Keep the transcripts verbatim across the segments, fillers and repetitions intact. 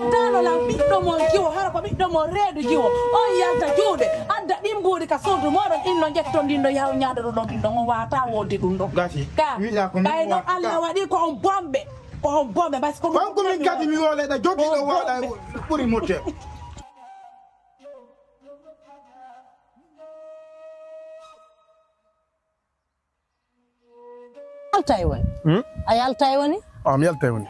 Tano lan ɓiɗɗo mon kiwo, hara ko ɓiɗɗo mon reedu kiwo. On yalta juuɗe, adda ɗin mbuuɗi ka suudu mooɗon, ɗin no njetton ɗin ɗo yaw ñaadoro ɗon ɗin ɗon, on waata wodde ɗum ɗon. Gasi. Ka, wiɗa ko ɓay non Allah waɗi ko on bomɓe, ko on bomɓe, basi ko on ko min gati mi wole da jogi ɗo waɗa ɓuri motte. Yaltay woni. Hmm? A yaltay woni? Ah, mi yaltay woni.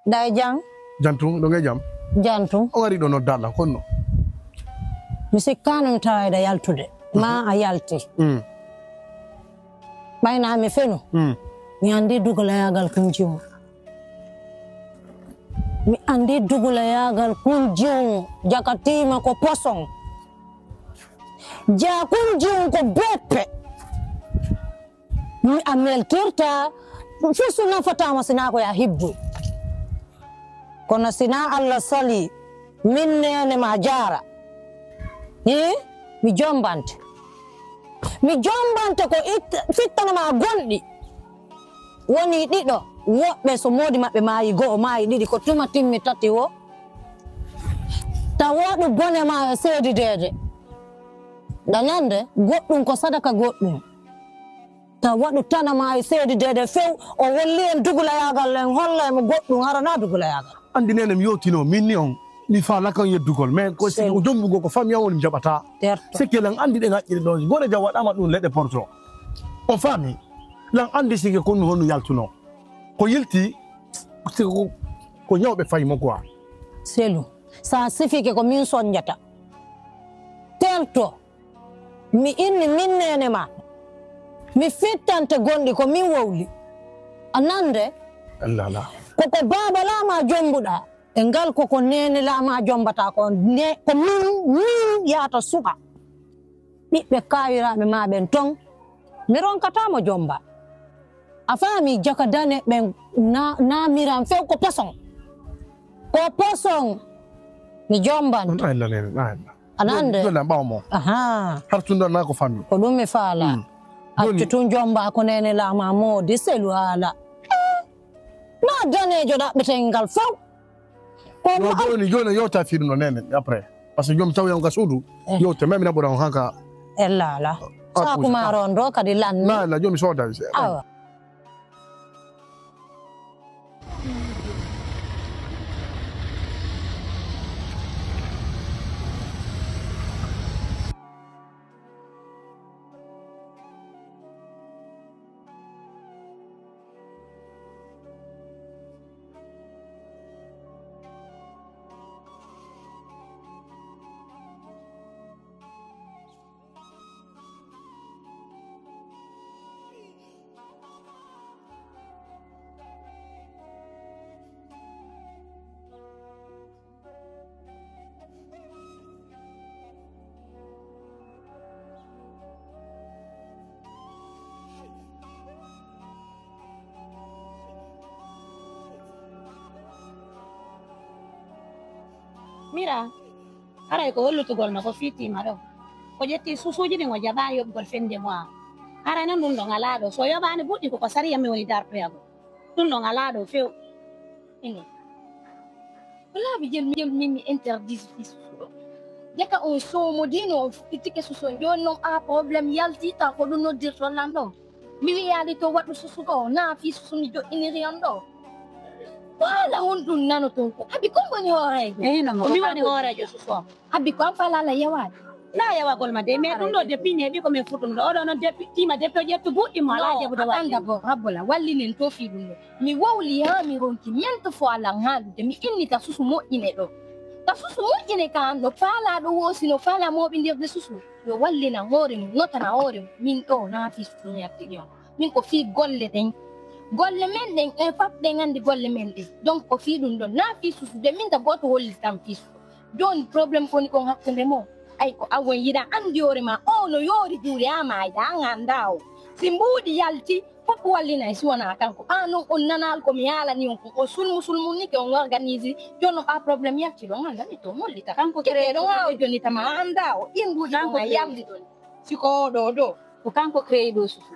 Day jang? Jantum, ɗo ngay jam? Jantum. O wari ɗo nodda Allah, konno? Mi sikkano mi tawayda yaltude. Ma a yalti. Hmm. Ɓayna mi fenu. Hmm. Mi andi dugalayagal kunjiwo. Mi andi dugalayagal kunjiwo. Jakatima ko poson. Ja kunjiwo ko beppe. Mi a meltirta, fisu nafatama sina ko ya hibbu. Kono sina Allah sali, min nene ma jara. Hi? Mi jombante. Mi jombante ko it-, fittana ma gonɗi. Woni ɗiɗo, woɓɓe so moodi maɓɓe maayi go'o, maayi ɗiɗi, ko tuma timmi tati wo. Tawa ɗum bone ma e seedideede. Ɗa nande, goɗɗum ko sadaka goɗɗum. Tawa ɗum tana ma e seedideede few, o wolli en dugulayaagal, en holla e mo goɗɗum, hara na dugulayaagal. Anndi nene mi yewtino, min ni on, mi faalaka on yeddugol, mais ko si o jombugol ko famille am woni mi jaɓata. Terto. Sikke lan anndi ɗen haqqille ɗon, goɗe jam waɗama ɗum leɗɗe porto. O faami, lan anndi sikke konnu honno yaltuno. Ko yilti, ko, ko ñawɓe fayi mo quoi. Selu, sa sifike ko min sonjata. Terto, mi inni min nene ma. Mi fittante gonɗi ko min wowli. A nande? Allah, Allah. Koko baaba lama jombuɗa. E ngal koko nene lama jombata ko ne, ko min, min yata suɓa. Ɓiɓɓe kawiraɓe ma ɓen ton. Mi ronkata mo jomba. A faami jaka dane ɓen na, na miran few ko poson. Ko poson. Mi jomban. On ay lanen, ay. Anande. Joni ɓawo mo. Aha. Har tun ɗon na ko fammi. Ko ɗum mi faala. Hmm. Accu tun jomba ko nene lama modi selu ala. Eh, na danejo ɗaɓɓeten ngal few. Ko no ma- joni, joni yewta fiɗum no nene après. Parce que jom tawi on ka suudu. Eh. Yewte même na ɓura on hanka. Ella ala. Ah, saku maro on ɗo kadi lanni. Na, na jom soda. Awa. Mira, haray ko hollutugol ma ko fiitiima ɗo. Ko ƴetti susuuji ɗin o jaɓaani yoɓugol fende mo a. Haray noon ɗum ɗon alaa ɗo. So o yoɓaani buɗɗi ko ko sariya mi woni dartoyagol. Ɗum ɗon alaa ɗo few. Ine. Ko laabi jel, jel min mi interdit fii susu ɗo. Jaka on soomodiino, on fuɗɗitike susu on. Jooni noon, aa, problème yaltii, taw ko ɗum noddirton lan ɗo. Mi wiyaali to waɗu susu ɗo, naa fii susu mi joɗɗiniri on ɗo. Ko haala honɗum nanoton ko? Abi kon woni hooreejo? Eyi, non, ko mi woni hooreejo susu on. Abbi ko an faalaa la yewaade. Na yewagol ma de, mais ɗum ɗo depuis neeɓi ko min fuɗɗum ɗo. Oɗo noon depuis, tiima depuis o ƴettu buɗɗi mo alaa jaɓude waɗde. Attends d'abord, Abbola, wallinen to fii ɗum ɗo. Mi wowli haa mi ronki, ñande fof alan haalude, mi inni ta susu moƴƴine ɗo. Ta susu moƴƴine ka an, no faalaa ɗo woosi, no faalaa mooɓindirde susu. Yo wallinan hoore mum, notana hoore mum. Min ɗo, naa fii susu mi arti ɗo. Min ko fii golle ɗen. Golle men ɗen, en fap ɗen anndi golle men ɗen. Donc ko fii ɗum ɗon, naa fii susu de, min ta gooto hollitam fii susu. Jooni problème woni kon hakkunde mon. Ay, ko an won yiɗa anndi hoore ma, o no yoori juuɗe, a maayda, an anndaa o. Si mbuuɗi yalti, fof wallinay si wonaa kanko. An non on nanaali ko mi haalani on kon. O sulmu sulmunnike, on organise. Jooni non ɓaa problème yalti ɗon, an anndi to mollita. Kanko créé ɗon, a o jonnita ma, a anndaa o. Ɗin mbuuɗi ɗon a yamlitoni. Si ko o ɗo ɗo. Ko kanko créé ɗo susu.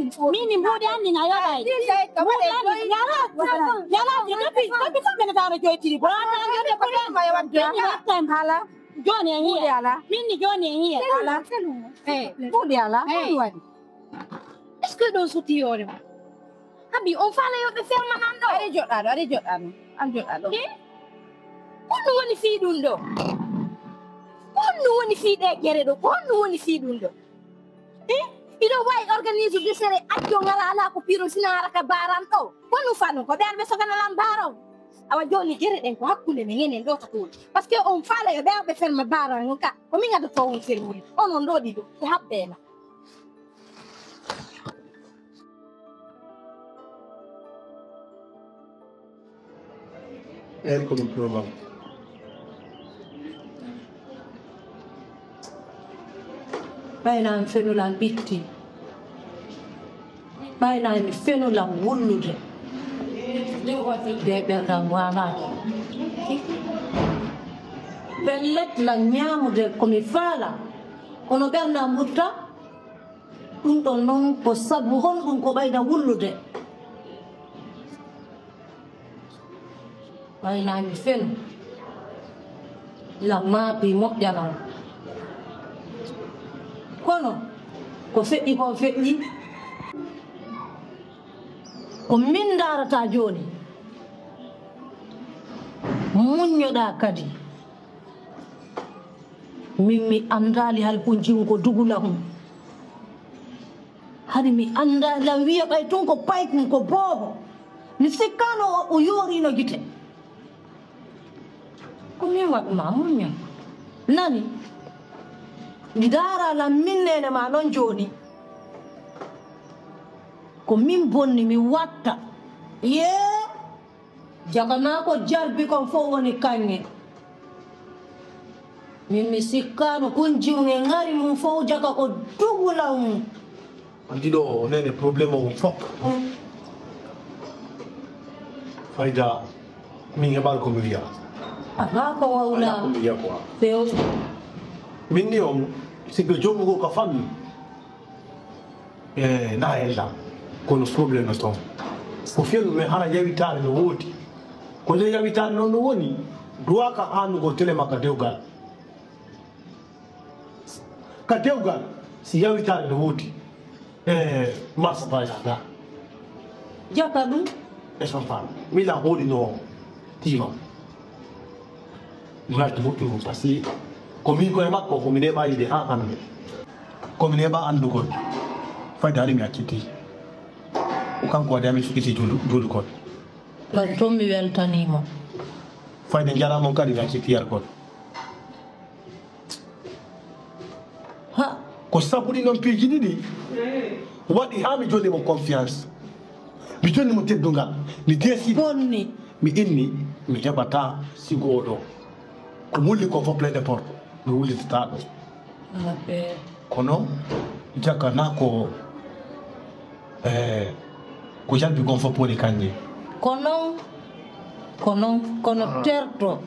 min mi mbuuɗi anni na yoɓay. Mbuuɗi anni yala yala depuis depuis combien de temps no joytiri? Hala jooni en hiya. Min ni jooni en hiya. Hala. Mbuuɗi ala. Waɗi. Est-ce que ɗon sutti yoore ma? Abi on faala yo ɓe ferma nan ɗo. Ari joɗɗa ɗo, ari joɗɗa ɗo. Ari joɗɗa ɗo. Honɗum woni fii ɗum ɗo? Honɗum woni fii ɗe gere ɗo? Ko honɗum woni fii ɗum ɗo? Iɗo wawi organise de sere ajjo ngala ala ko piro sina haraka baran ɗo. Wonu fano ko ɓe arɓe sogana lan baron. Awa joni gere ɗen ko hakkunde men enen ɗo to toon. Parce que on faala yo ɓe arɓe ferma baran on ka. Ko min adoto on fermude. Onon ɗo ɗiɗo ko habbela. Eyi ko ɗum probam. Ɓayna mi fenula mi ɓitti. Ɓayna mi fenula wullude. Nde ɓerɗam waalaaki. Pellet lan ñaamude ko mi faala. Kono ɓerɗam ɓutta. Ɗum ɗon noon ko sabu honɗum ko ɓayda wullude. Ɓaynaami fen lammaaki moƴƴanan. Kono ko feƴƴi ko feƴƴi. Ko min ndaarata jooni. Muññoɗaa kadi. Min mi anndaali halkunjin ko dugulahun. Hari mi anndaali lan wiya ɓay tun ko paykum ko boobo. Mi sikkaano o, o yooriino gite. Ko min waɗu ma, muññal. Nani? Mi daara lan min neene ma non jooni. Ko min bonni, mi watta. Yee! Jaka naa ko jarbi kon fof woni kaŋŋe. Min mi sikkaano kun jiwŋe ŋari mum fof jaka ko dugulan mum. Anndi ɗo o nene problème o fof. Fayda min heɓaali ko mi wiya. Alaa ko wawla. Alaa ko mi wiya quoi. Few. Min ni on, si ɓe jommugo ka fammi. E na hella. Kono problème no toon. Ko fiyanu men hara yawitaare no woodi. Ko nde yawitaare noon no woni. Duwaka aannugo tele makka dewgal. Ka dewgal, si yawitaare no woodi. E masa ba yahda. Jaka ɗum. E son femme. Mila hoɗi no tima. Ngarti moƴƴuru, parce que ko min koye makko, ko min heɓa yiide ha hande. Ko min heɓa andugol. Fayda ari mi acciti. Ko kanko waɗi amin fuɗɗiti juuɗu-, juuɗugol. Kadi toon mi weltaniima. Fayda jarama on kadi mi acciti yargol. Ha, ko sabu ɗi noon piiji ɗiɗi waɗi haa mi jonni mo confiance. Mi jonni mo teddungal. Mi deesi. Bonni. Mi inni, mi heɓata sigo o ɗo. Ko wulli ko fof plein de porte. Mi wullitata ɗo. Maɓɓe. Kono jaka na ko, eh, ko jalbi kon fof woni kanni. Ko noon, ko noon, kono terto.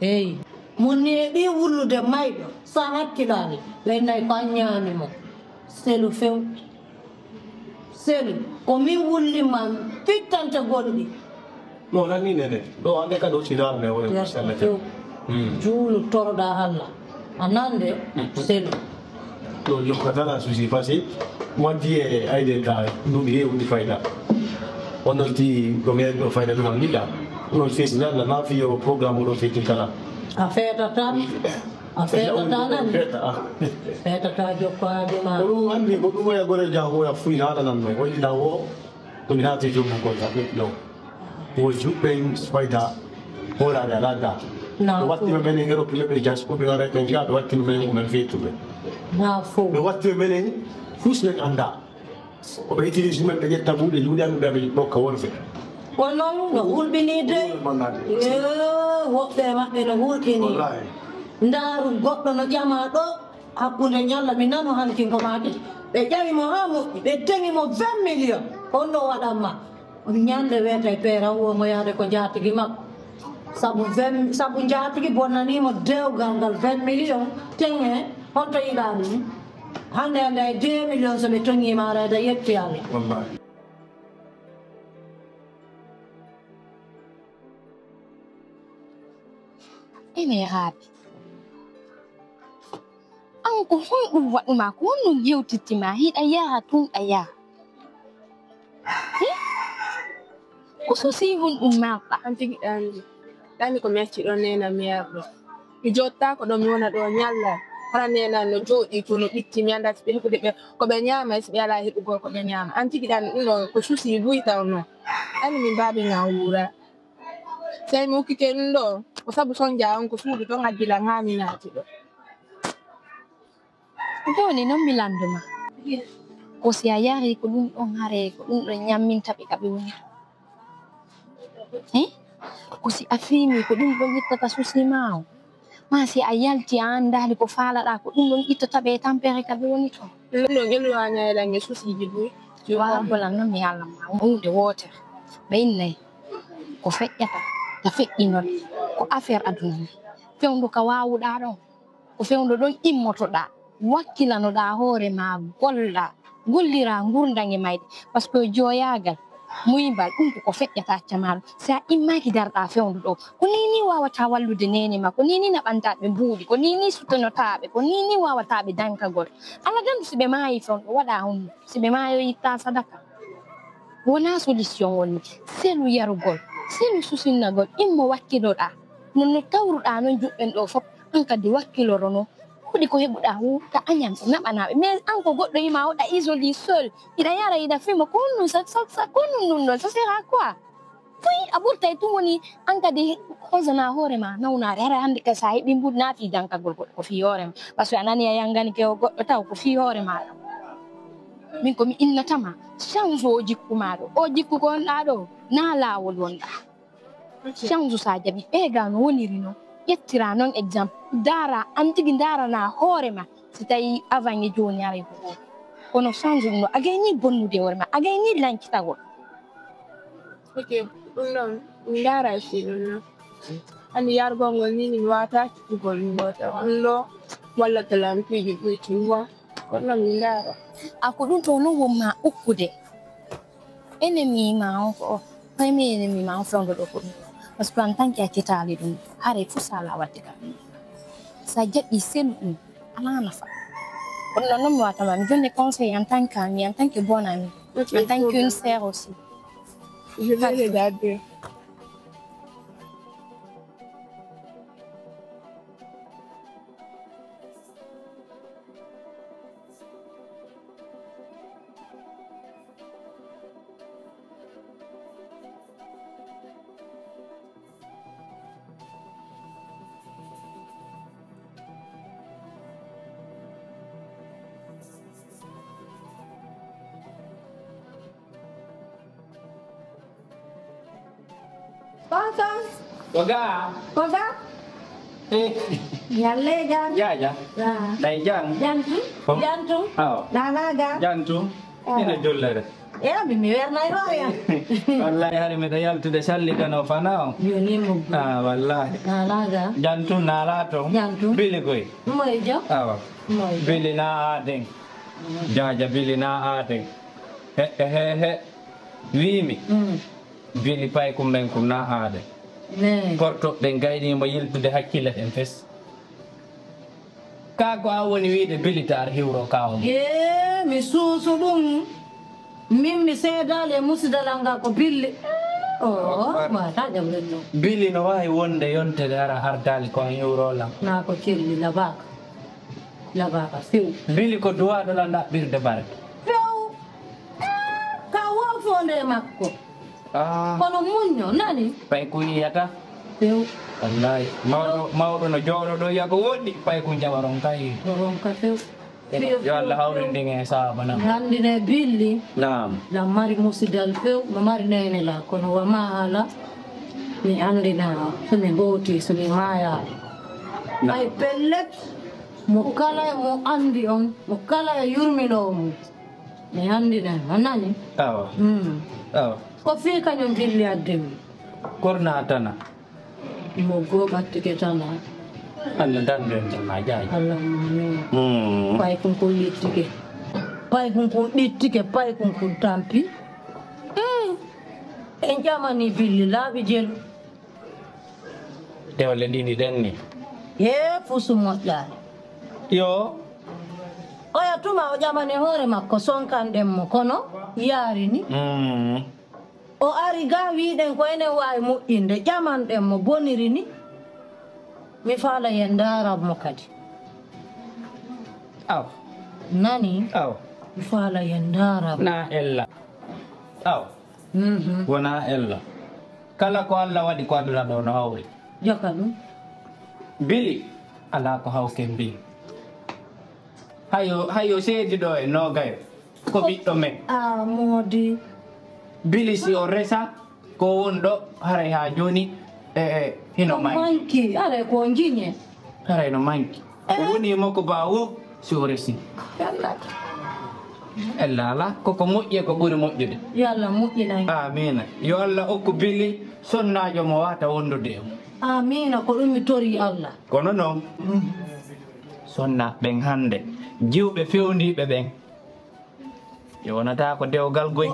Eyi. Mo neeɓi wullude mayɗo, so a hakkilaani, ɓe nayi ko a ñaami mo. Selu few. Selu, ko min wulli ma pittante gonɗi. No, nan ni nene. Ɗo ande kadi o sinaar ne o. Juulu toroɗa Alla. A nande, selu. Ɗo jokkatala souci parce que waddi e ayde ka ɗum hewndi fayda. Onon ti ko men ɗo fayda ɗum anndita. Onon fesi nan na fi yo programme ɗo feti kala. A feetata. A feetata nan. Feetata. Feetata jokko haaju ma. Ko ɗum anndi ko ɗum oya gore jaho oya fuy haala nan no. Woni na wo. Ko mi naati joom ko sa ɓe ɗo. Wo juɓɓen fayda horaade alaa ga. Ɓe watti ɓe menen Europe ɓe ɓe jas ko ɓe wara ɓe ngaa ɓe watti ɓe menen ko men feetuɓe. Ɓe watti ɓe menen fus men annda. Ko ɓe itiri jumen ɓe ƴetta buuɗe juuɗe amin ɓe ɓe ɗokka worɓe. Kono no hulɓini de. Woɓɓe maɓɓe no hulɓini. Ndaaru goɗɗo no ƴama ɗo. Hakkunde ñalla mi nano hankin ko maaki. Ɓe ƴawi mo haa moƴƴi, ɓe teŋi mo vingt millions. On ɗo waɗan ma. Ñande weetay peera wo mo yaade ko jaatigi makko. Sabu vingt, sabu jaatigi bonnani mo dewgal ngal vingt millions. Teŋe, honto yiɗaa ɗum? Hannde hannde ay deux millions so ɓe toŋi ma aɗa yetti Alla. Wallahi. Ene haaɗi. An ko honɗum waɗu ma? Ko honɗum yewtitti ma? Hiɗa yaha tun ɗa yaha. He? Ko susi honɗum marɗa? An tigi ɗa anndi. Ɗa anndi ko mi acci ɗo nena mi yar ɗo. Mi jottaako ɗo mi wona ɗo ñalla. Hara nena no jooɗi to no ɓitti mi anndaa si ɓe heɓude ɓe ko ɓe ñaama si ɓe alaa heɓugol ko ɓe ñaama. An tigi ɗa anndi ɗum ɗo ko susi buy taw no. Anndi min baaɓe nga wuura. Sey mi ukkike ɗum ɗo, ko sabu sonja on ko suudu ton addi lan haa mi naati ɗo. Jooni non mi landu ma. Ko si a yari ko ɗum ɗon hare, ko ɗum ɗon ñamminta ɓe ka ɓe woni ton. Eh? Ko si a fiimi ko ɗum ɗon ittata susi ma o. Ma si a yalti a anndaali ko faalaɗaa ko ɗum ɗon ittata ɓe e tampere ka ɓe woni ton. Ɗum ɗon eluwaña e lan e susiji buy. Waagolan non mi Allah ma huunde wootere. Ɓe innay ko feƴƴata, ta feƴƴinol, ko affaire aduna ni. Fewndo ka waawuɗaa ɗon, ko fewndo ɗon immotoɗaa, wakkilanoɗaa hoore ma, golla, gollira ngurndan e mayde. Parce que jooyaagal, muybal, ɗum ko ko feƴƴata acca ma ɗum. Si a immaaki darɗaa fewndo ɗo, ko ni ni waawata wallude neene ma, ko ni ni naɓanta ɓe mbuuɗi, ko ni ni sutanotaa ɓe, ko ni ni waawata ɓe dankagol. Ala dan si ɓe maayi fewndo, waɗa honno? Si ɓe maayoyitta sadaka. Wonaa solution woni selu yarugol, selu susinnagol, immo wakkiloɗaa. Non no tawruɗaa non juɓɓen ɗo fof, an kadi wakkiloro non. Ɗuuɗi ko heɓuɗaa hu, ka añan ɓe, naɓanaa ɓe. Mais an ko goɗɗo ima oɗa isolé seul, iɗa yara, iɗa fima, ko honɗum sa, sa, sa, ko honɗum ɗum ɗon, ça sert à quoi? Fuy a ɓurtay tun woni an kadi. Honsana hoore ma nawnaare hara hannde ka sa heɓi mbuɗ naati dankagol goɗɗo ko fii hoore ma, parce que a nani a yangani ke o goɗɗo taw ko fii hoore maɗa. Min ko mi innatama change o jikku maɗo o jikku ko wonɗa ɗo na laawol wonɗa. Change sa jaɓi ɓeega no woniri noon ƴettira noon exemple ndaara an tigi ndaarana hoore ma. Si tawi avant e jooni aray ko hoore kono change ɗum no a gayni bonnude hoore ma a gayni lancitagol. Ok, ɗum noon mi ndaara si ɗum noon. Anndi yargol ngol ni mi wata cuɓugol mi wota ɗum ɗo walla talantuji ɓoyti wa. Kono mi ndaara. A ko ɗum ɗo noon won ma ukkude. Ennemi ma on ko o premier ennemi ma on fewndo ɗo ko ɗum. Parce que en tant que a cetaali ɗum haray fof sala wadde kam. Sa jaɓɓi selu ɗum ala nafa. Kono noon noon mi watama mi jonde conseil en tant que ami en tant que bonne ami en tant qu'une sœur aussi. Je vais regarder. Papa. Ko ga? Ko ga? Eh. Yalle jam. Ya, ya. Ya. Dai jam. Jam tu? Ko? Jam tu? Aw. Na na ga? Jam tu? Ina jollere. E mi mi wernay hoya. Wallahi hari mi da yaltude salli dano fana o. Yo ni mo. Ah wallahi. Na na ga? Jam tu na la to. Jam tu? Bili koy. Mo e jo? Awa. Mo e jo? Bili na aden. Jaja bili na aden. He he he. Wimi. Mm. Bili paykum men kum na aade. Portoɓe gaynimo yiltude hakkille ɗen fes. Ka ko a woni wiide bilitaar hiwro ka on. Ee mi suusu ɗum. Min mi seedaali e musidalal ngal ko billi. O wata jaɓren ɗum. Bili no waawi wonde yontere ara ardaali kon hiwro lam. Na ko celli labaaka. Labaaka few. Bili ko duwaaɗo la ndaɓɓirde bare. Few. Ka wofo nde makko. Ah. Kono muñño nani. Pay ko yiyata. Few. Wallahi mawɗo mawɗo no jooɗo ɗo yiya ko woɗɗi pay ko jawa ronka yi. Ronka few. Yo Allah hawrindin e saaba na. Andine billi. Naam. La mari musidal few no mari nene la kono wa ma hala. Mi andina so mi goti so mi maya. Ay pellet. Mo kala e mo andi on mo kala e yurminowo mum. Mi anndinay ma nani. Awa. Mm. Awa. Ko fii kañum dilli adde mi. Korna tana. Mo goo ɓattike tana. Allah dandu en tana jaaji. Allah mami. Mm. Pay kun kun ɓittike. Pay kun kun ɓittike pay kun kun tampi. Mm. En ƴamani billi laaɓi jelu. Dewle ɗiɗi ɗen ni. Hee fusu moƴƴaani. Yo. Oya tuma o ƴamani hoore makko sonkanɗen mo kono yaarini. Mm. O ari ga wiɗen ko enen waawi moƴƴinde ƴamanɗen mo boniri ni. Mi faala yen ndaara mo kadi. Aw. Nani? Aw. Mi faala yen ndaara mo. Na ella. Aw. Mhm. Wona ella. Kala ko Allah waɗi ko aduna ɗo no hawri. Joka ɗum. Bili alaa ko hawke mbi. Hayo hayo seedi ɗo e noogayo ko ɓiɗɗo men. A moodi. Bili si o resa ko won ɗo haray haa jooni e e hino manki. Manki aray ko jiñe. Haray no manki. Ko woni mo ko baawo si o resi. Ella ala koko moƴƴi e ko ɓuri moƴƴude. Yo Allah moƴƴinan. Amina. Yo Allah okku bili sonnaajo mo wata wondude e mum. Amina ko ɗum mi tori Allah. Kono noon sonna ɓen hannde jiwɓe fewndiiɓe ɓen ɓe wonata ko dewgal goy.